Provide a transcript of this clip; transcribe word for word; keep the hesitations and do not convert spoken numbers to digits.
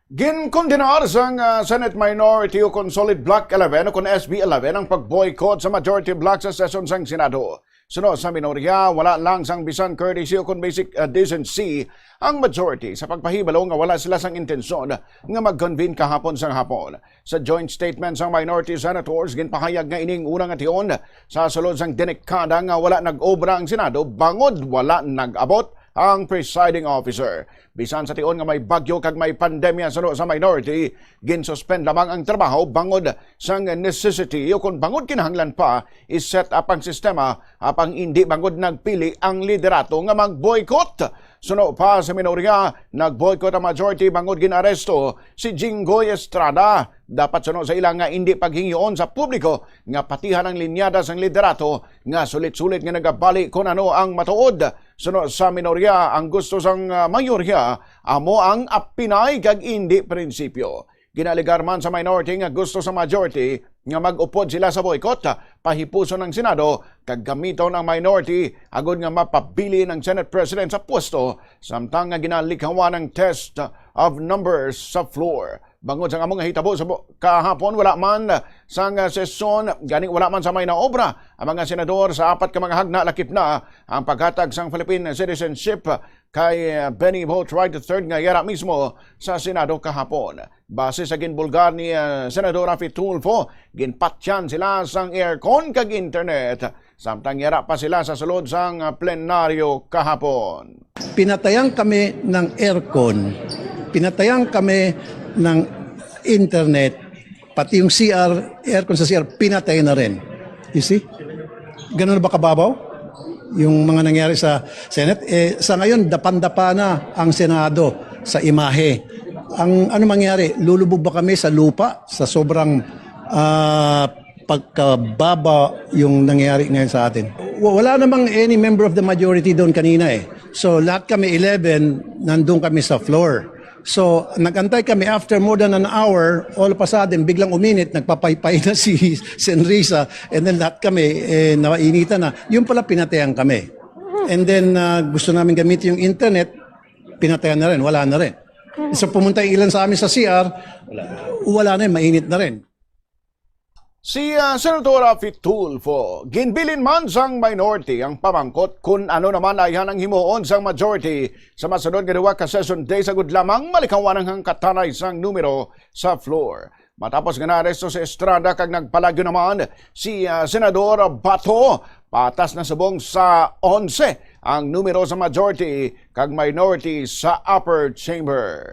Ginkondenar sang, ah, Senate Minority o kon Solid Bloc eleven o kon S B eleven ang pag-boycott sa majority bloc sa sesyon sang Senado. Suno sa minorya, wala lang sang bisan courtesy o kon basic, ah, decency ang majority sa pagpahibalo nga wala sila sang intensyon nga mag-convene kahapon sang hapon. Sa joint statement sang minority senators, ginpahayag nga ining una nga tion sa sulod sang denikada nga wala nag-obra ang Senado bangod wala nag-abot ang presiding officer. Bisan sa tion nga may bagyo kag may pandemya suno sa minority, ginsuspend lamang ang trabaho bangod sang necessity o kon bangod kinahanglan pa i-set up ang sistema, apang indi bangod nagpili ang liderato nga mag-boycott. Suno pa sa minorya, nag-boycott ang majority bangod gin-aresto si Jinggoy Estrada. Dapat suno sa ila nga indi paghingyoon sa publiko nga patihan ang linyada sang liderato nga sulit-sulit nga nagabali kon ano ang matuod. Suno sa minorya, ang gusto sang, ah, mayorya amo ang apinay kag indi prinsipyo. Ginalegar man sa minority nga gusto sa majority nga mag-upod sila sa boycott, pahipuson ang Senado kag gamiton ang minority agod nga mapabilin ang Senate President sa pwesto, samtang nga ginalikhawan ang test of numbers sa floor. Bangod sang amo nga hitabo sa bu-, kahapon, wala man sang, ah, sesyon, gani wala man sa may naobra ang mga senador sa apat ka mga hagna, lakip na ang paghatag sang Philippine citizenship kay, ah, Benny Bohol the third nga yara mismo sa Senado kahapon. Base sa ginbulgar ni, ah, Senador Raffy Tulfo, ginpatyan sila sang aircon kag internet, samtang yara pa sila sa sulod sang, ah, plenaryo kahapon. Pinatayan kami ng aircon, pinatayan kami ng internet, pati yung C R, aircon sa C R, pinatay na rin. You see? Ganun na ba kababaw yung mga nangyari sa Senate? Eh, sa ngayon, dapan-dapa na ang Senado sa imahe. Ang ano mangyari? Lulubog ba kami sa lupa sa sobrang, ah, pagkababa yung nangyari ngayon sa atin? Wa-, wala namang any member of the majority doon kanina eh. So, lahat kami eleven, nandun kami sa floor. So, nagantay kami, after more than an hour, all of a sudden, biglang uminit, nagpapaypay na si Senrisa, and then lahat kami, eh, nainitan na. Yung pala, pinatayan kami. And then, ah, gusto namin gamitin yung internet, pinatayan na rin, wala na rin. So, pumunta yung ilan sa amin sa C R, wala na rin, mainit na rin. Si, ah, Senador Raffy Tulfo, ginbilin man sang minority ang pamangkot kun ano naman ayhan ang himuon sang majority sa masunod nga duha ka session days agud lamang malikawan ang hangkatanay sang numero sa floor. Matapos nga naaresto si Estrada kag nagpalagyo naman si, ah, Senador Bato, patas na subong sa onse ang numero sa majority kag minority sa upper chamber.